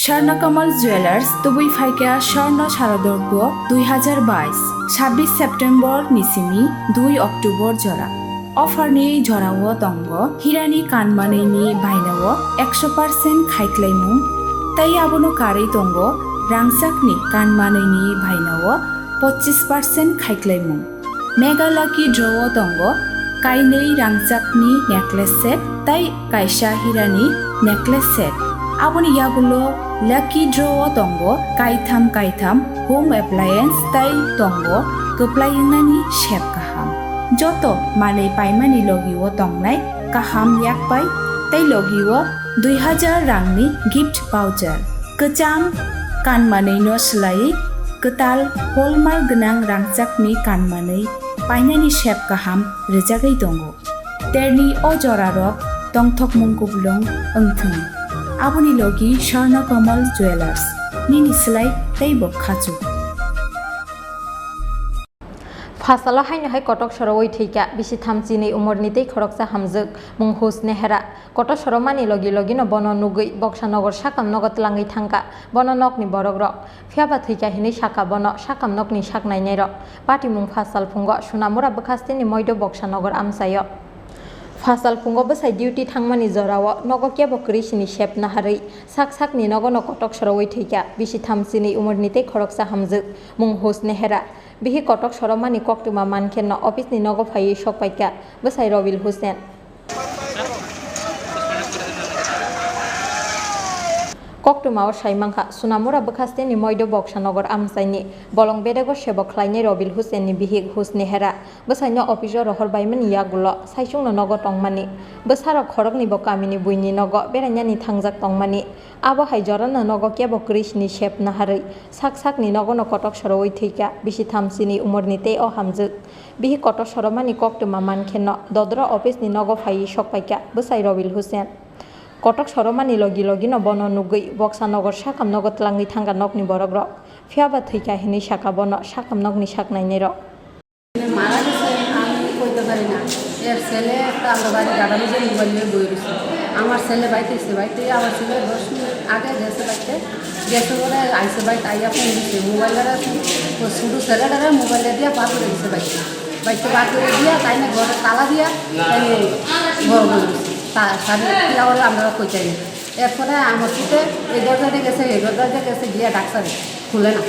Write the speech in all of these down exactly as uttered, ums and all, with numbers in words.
Swarna Kamal Jewelers, tubui phaikha Swarna Sharadorgo dui hazar bais, sabbish September ni simi dui October jora. Offer ni jorao tongo hirani kanmanwi ni bainao ekso percent khaiklaimung, tei abono karwi tongo rangchakni kanmanwi ni bainao pochis percent khaiklaimung. Mega Lucky Draw o tongo kainwi rangchakni necklace set tei kaisa hirani necklace set. Aboni yagulo Lucky Draw o tongo kaitham kaitham home appliance tei tongo kwplai wngnani sep kaham. Joto manwi paimani logi o tongnai kaham yakpai tei logi o dui hazar rangni gift voucher. Kwcham kanmanwi no swlaiwi kwtal hallmark gwnang rangchakni kanmanwi painani sep kaham rwjagwi tongo. Terni o jorarok tongthokmung kuplung wngthwng. Aboni logi Swarna Kamal Jewelers, nini swlai teibo khachuk. Phasalo haino hai kotok sorowi thwikha bisi thamchinwi umorni tei khoroksa hamjwk mung Hus Nehera. Kotok soromani logi logino bono nugwi boksa nogor sakam nogo twlangwi thangkha bono nokni borokrok. Phiyaba thwikha hinwi sakha bono sakam nokni sak nainairok. Patimung phasal phungo Sunamura bwkhasteni Moido boksa nogor amchaio. Phasal phungo bwsai duty thangmani jorao nogo kebo kwrwi sini sep naharwi sak sakni nogono kotok sorowi thwikha bisi thamchinwi umorni tei khoroksa hamjwk mung Hus Nehera. Bihik kotok soromani koktwma mankhe no office ni nogo phaiwi sokpaikha bwsai Robil Hussein. Koktwmao sai mankha, Sunamura bwkhasteni Moido Boksa Nogor amchaini bolong bedego sebo khlainai Robil Hussein ni bihik Husni Hera. Bwsaino office o rohor baimani yagulo saichungno nogo tongmani. Bwsarok khoroknibo kamini buini nogo berainani thangjak tongmani. Abo hai jorano nogo kebo kwrwi sini sep naharwi sak sakni nogono kotok sorowi thwikha bisi thamchinwi umorni tei o hamjwk. Bihik kotor soromani koktwma mankhe no dodro office ni nogo phaiwi sokpaikha bwsai Robil Hussein. Kotok soromani logi logi no bono nugwi Boksa Nogor sakam nogo twlangwi thangkha nokni borokrok. Phiyaba thwikha hinwi sakha bono sakam nokni sak nainairok. মারা গেছে, আমি কইতে পারি না। এর ছেলে একটা আমরা বাড়ি গাদালি যে মোবাইল নিয়ে বই রয়েছে। আমার ছেলে বাইতে এসে বাইতে আবার ছিল দশ মিনিট আগে গেছে বাইতে। গেছে পরে আইসে বাইতে আইয়া ফোন দিছে। মোবাইল আর আছে, ও ছোট ছেলেটারে মোবাইলটা দিয়া বার করে দিছে বাইতে। বাইতে বার করে দিয়া তাই না ঘরে তালা দিয়া তাই না ঘর বন্ধ করছে। তা সারি কি আবার আমরা কই চাই না। এরপরে আমার পুতে এই দরজা দিয়ে গেছে, এই দরজা দিয়ে গেছে, গিয়া ডাকছে, খুলে না।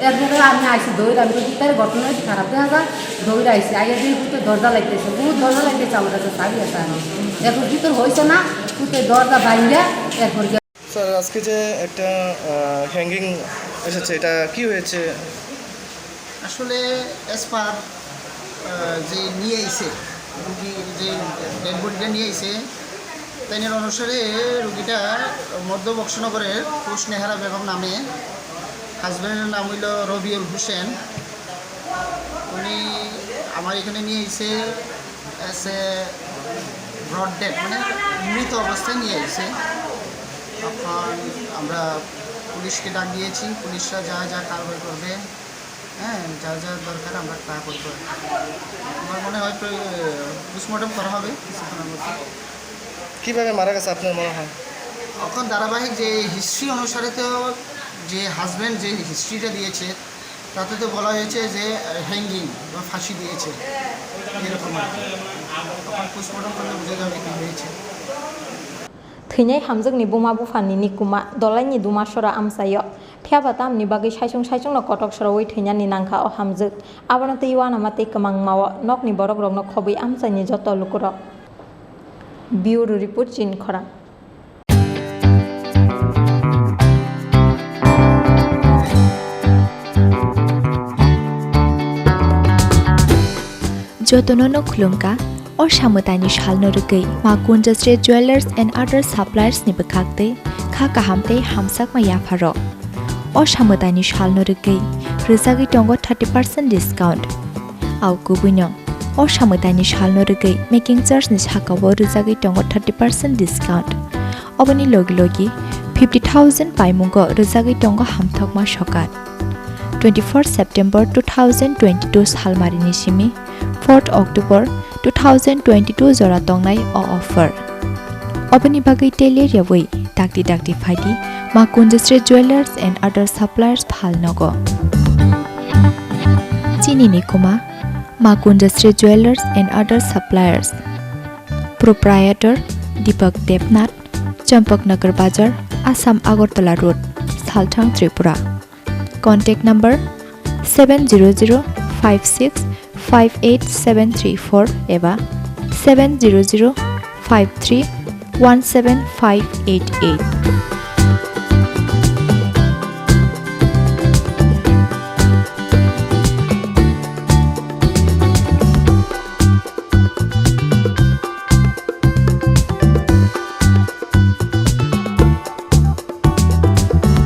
এরপরে আমি আইসি দৌড়, আমি তো ভিতরে ঘটনা হয়েছে খারাপ দেখা যায়, দৌড় আইসি, আগে দিয়ে পুতে দরজা লাগতেছে, বহুত দরজা লাগতেছে আমার কাছে, চাবি আছে আমি। এখন ভিতর হয়েছে না, পুতে দরজা ভাঙ্গিয়া এরপর গিয়া স্যার, আজকে যে একটা, আহ, হ্যাঙ্গিং এসেছে, এটা কি হয়েছে? আসলে as per, আহ, যে নিয়ে আইছে, রুগী যে ডেড বডিটা নিয়ে আইছে, তাইনের অনুসারে রুগীটা মধ্য বক্সনগরের কোচ নেহারা বেগম নামে, হাজব্যান্ডের নাম হইল রবিউল হোসেন। উনি আমার এখানে নিয়ে আইছে as a ব্রড ডেড, মানে মৃত অবস্থায় নিয়ে আইছে। তখন আমরা পুলিশকে ডাক দিয়েছি, পুলিশরা যা যা কারবাই করবে, হ্যাঁ, যা যা দরকার আমরা তা করবো। আমার মনে হয় প্র-, পোস্টমর্টম করা হবে কিছুক্ষণের মধ্যে। কিভাবে মারা গেছে আপনার মনে হয়? এখন ধারাবাহিক যে হিস্ট্রি অনুসারে তো যে হাজব্যান্ড যে হিস্ট্রিটা দিয়েছে, তাতে তো বলা হয়েছে যে, আহ, হ্যাঙ্গিং বা ফাঁসি দিয়েছে, এরকম আর কি। তখন পোস্টমর্টম করলে বোঝা যাবে কী হয়েছে। Thwinai hamjwkni buma buphani nikuma dolaini dumasora amchaio. Phiyaba tamni bagwi saichung saichungno kotok sorowi thwinani nangkha o hamjwk. Abono twi uanama tei kwmangmao nokni borokrokno khobwi amchaini joto lukurok. Bureau Report, Chini Khorang. Jotono no khulumkha, o samwtaini salno rwgwi ma Kunjasri Jewellers and Other Suppliers ni bwkhaktwi kha kaham tei hamjakma yapharok. O samwtaini salno rwgwi rwjagwi tongo thirty percent discount. Au kubuino, o samwtaini salno rwgwi making charge ni sakao rwjagwi tongo thirty percent discount. Oboni logi logi fifty thousand paimungo rwjagwi tongo hamthokma sokat. Twenty-four September two thousand twenty-two salmarini simi fourth October two thousand twenty-two jora tongnai o offer. Oboni bagwi tele rwui dakti dakti phaidi Makunjasri Jewellers and Other Suppliers, Phalnogo. Chini ni kuma, Makunjasri Jewellers and Other Suppliers. Proprietor Deepak Debnath, Champaknagar Bazar, Assam Agartala Road, Salthang, Tripura. Contact number seven zero zero five six five eight seven three four eba seven zero zero five three one seven five eight eight.